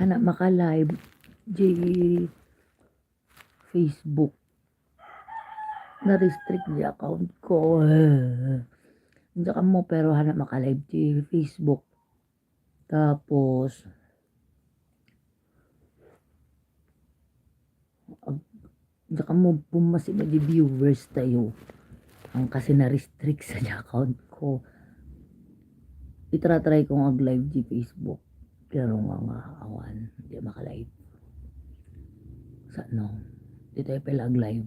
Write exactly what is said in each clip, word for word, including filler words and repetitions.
Haanak maka-live di Facebook. Na-restrict di account ko. Diak ammo, pero haanak maka-live di Facebook. Tapos, ag-, diak ammo pumasi di viewers tayo. Ang kasi na-restrict sa account ko. Itratry ko nga ag-live di Facebook. Pero nga nga, awan, di maka-live. Sa ano? Di tayo pala ag-live.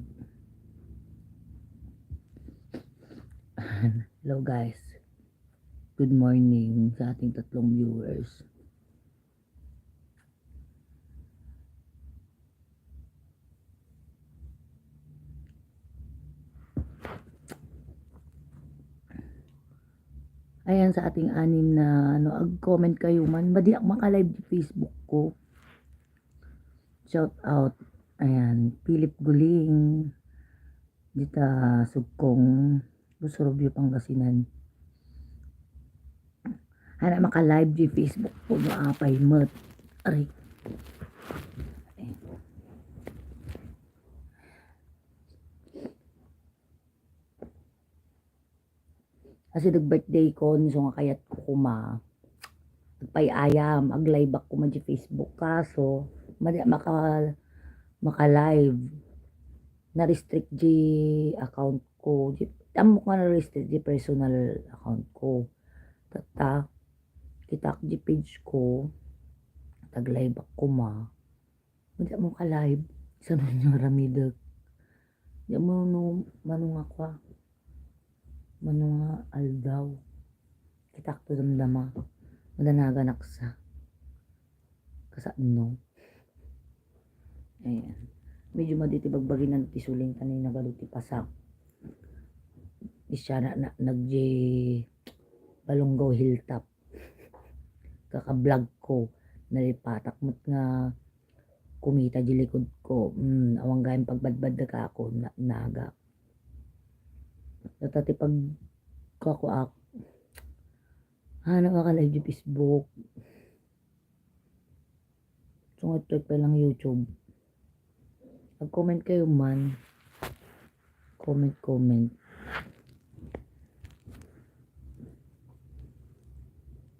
Hello guys. Good morning sa ating tatlong viewers. Ayan, sa ating anim na, ano, ag-comment kayo man. Madiak maka-live di Facebook ko. Shout out. Ayan, Philip Guling. Dita Sugkong, Busurubio, Pangasinan. Haanak maka-live di Facebook ko no apay met. Aray. Kasi nag-birthday ko, so nga kayat ko kuma. Agpayayam, ag-live ak kuma di Facebook. Kaso, madi maka-, maka-live. Na-restrict di account ko. Di, ammok nga na-restrict di personal account ko. Tatta, kitaak di page ko. Tag-live ak kuma. Madi ammo ka-live. Saan mo niya ramidek? Di mo no, mano nga kwa. Mano nga aldaw. Kitaak to damdama. Madanagan ak sa. Kasano? Ayan. Medyo madi ti bagbaginan ti suling kanina, balo ti pasak. Isya na, na, nagdi Balongaw Hilltop. Kaka-vlog ko. Nalipatak met nga kumita di likod ko. Hmm, awan gayam pagbadbad da kako, na, naga. Data ti pagkakuak. Haanak maka-live di Facebook. Sungot ko pa lang YouTube. Ag-comment kayo man. Comment, comment.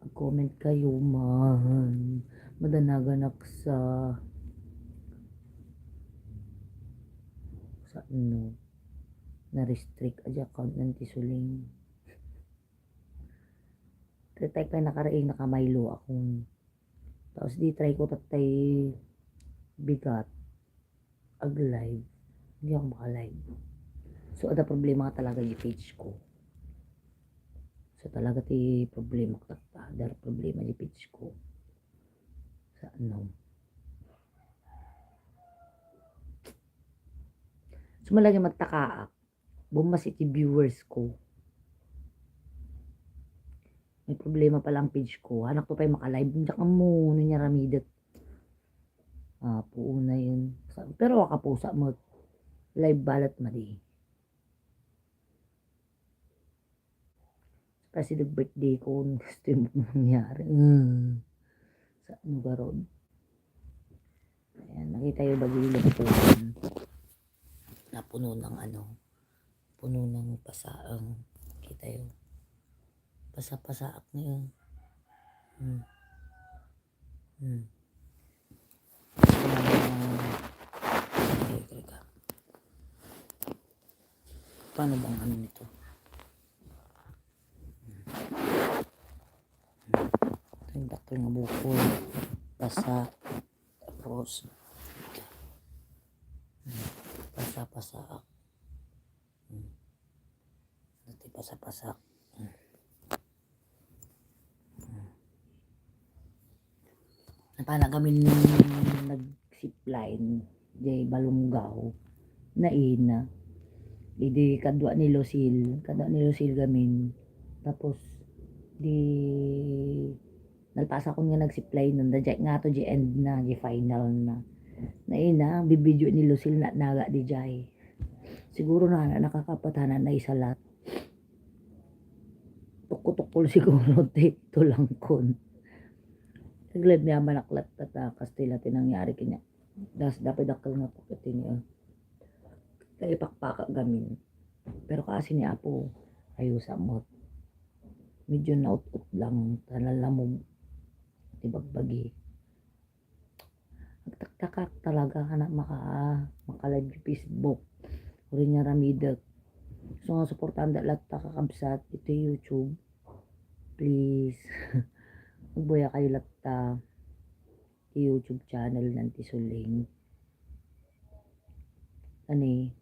Ag-comment kayo man. Madanagan ak sa, sa ano, na-restrict a di account nan ti suling. Tatay pay nakaraing nakamaylo akon. Tapos di try ko tatay bigat. Ag-live. Hindi ako maka-live. So, ada problema nga talaga di page ko. So, talaga ti problema ko. Ada problema di page ko. Sa ano? So, malagi magtakaak. Bumbas iti viewers ko. May problema pala ang page ko. Haanak to pay maka-live. Diak ammo no niya ramidek. Ah, puuna yun. Sa-, pero akapusa mo. Live balat madi. Kasi nag-birthday ko, gusto mo nangyari. Mm. Sa ano garod? Ayan, nakita yung bagay yung puno. Napuno ng ano, puno ng pasaang. Kita yung pasa-pasaak na yun. Hmm. Hmm. Ah, okay, teka. Paano bang ano nito? Ito yung dakkel nga bukol. Pasa. Tapos, pasa-pasaak. Hmm. Dati pasa-pasaak. Hmm. Hmm. Napana gamin nag-zipline, jay Balongaw, naina. Idi kadua ni Lucille, kadua ni Lucille gamin. Tapos, di, nalpasakon nga nag-zipline nun, da jay nga to, jay end na, jay final na. Naina, bibidyo ni Lucille na naga di jay. Siguro na, na nakakapatana na isalat. Tukko-tukkol siguro ti tulangkon. Nag-live ni Aman Aklat at, ah, Kastila ti nangyari kanya. Das, dapat dakkel nga po iti niya. Kaya ipakpaka gamin. Pero kasi ni Apo, ayusa mo. Medyo naut-ut lang, talalamog. Ti bagbagi. Nagtaktakak talaga nga na maka, maka-live ti Facebook. Uri niya ramidek. So nga, suportahan da latta kakabsat iti YouTube. Please. Magbuya kayo latta ti YouTube channel nan ti Suling. Ani,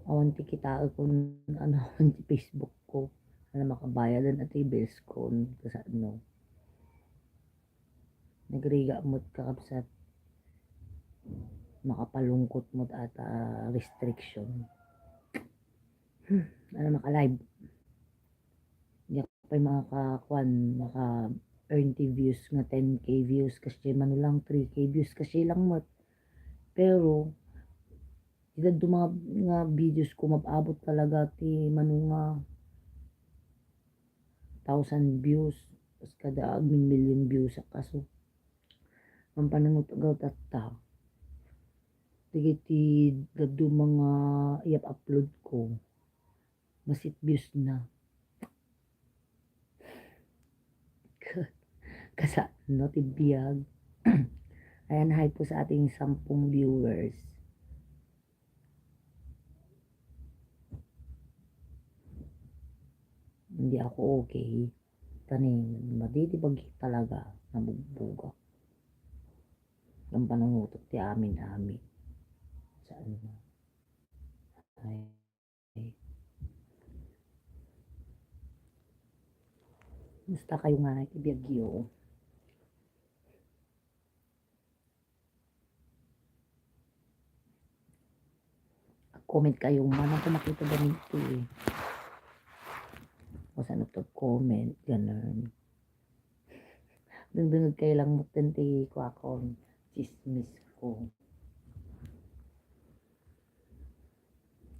awan ti kitaek kun ano, awan ti Facebook ko. Ano, makabayadan ati bills ko, kasano. Nagrigat met, kakabsat. Makapalungkot met ata restriction. Hmm, ano, maka-live. Di ako pa'y makakuan, maka-earn ti views nga ten K views, kasi mano lang three K views, kasi lang met. Pero, ida duma nga videos ko, mab-abot talaga ti mano nga thousand views, kas kada agmin million views a kaso. Ang panangot agaw tatta. Dagiti dadduma nga iyap-upload ko, basit views na. Kasano ti biag? Ayan, hi po sa ating sampung viewers. Hindi ako okay. Tani, madi ti bagi talaga, nabugbugak. Ang panangutot ti amin-amin. Saan na? Ay. Musta kayo nga, iti biagyo? Comment kayo, manang ko makita ganito eh. O saan to comment, ganun. Dungdungag kayo lang mutin ti kuakon, chismis ko.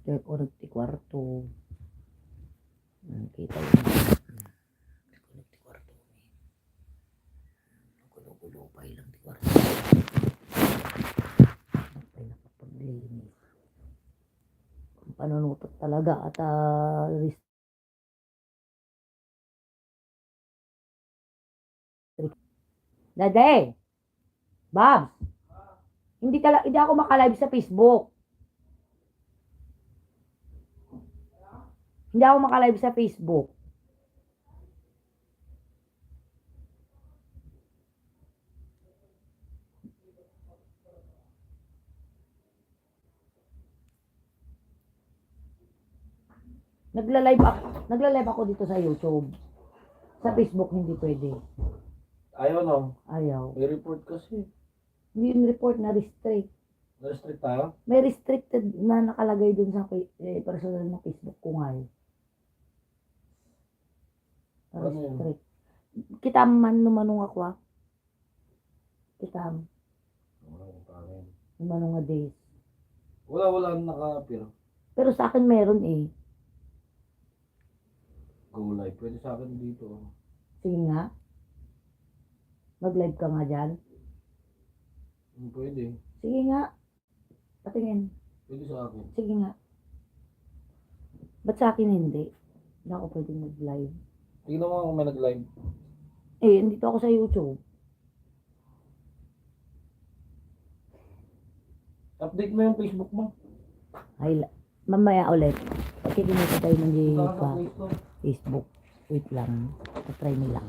Kaya ko ti kwarto. Hmm, kita yun. Nagkulog ti kwarto mi. Nagkulog-kulog pa ilang ti kwarto. Ay, nakapaglinis. Ang panunutot talaga at, ah, Dede! Babs! Hindi tala-, hindi ako maka-live sa Facebook. Hindi ako maka-live sa Facebook. Nagla-live ako, nagla-live ako dito sa YouTube. Sa Facebook, hindi pwede. Ayaw, no? Ayaw. May report kasi. Hindi yung report, na-restrict. Na-restrict tayo? May restricted na nakalagay dun sa fa-, eh, personal na Facebook ko nga eh. Ano yun? Restrict. Kita man no mano nga kwa. Kitam. Wala akong pangin. Yung ano nga days. Wala, wala ang naka-appear. Pero sa akin meron eh. Go live. Pwede sa akin dito, oh. Sige nga. Mag-live ka nga dyan. Hmm, pwede. Sige nga. Patingin. Pwede sa akin. Sige nga. Ba't sa akin hindi? Hindi ako pwedeng mag-live. Tingnan mo kung may nag-live. Eh, nandito ako sa YouTube. Update mo yung Facebook mo. Ay, la-, mamaya ulit. Pagkikita tayo ng Punta ka sa pa Play Store. Facebook. Wait lang. Patry mo lang.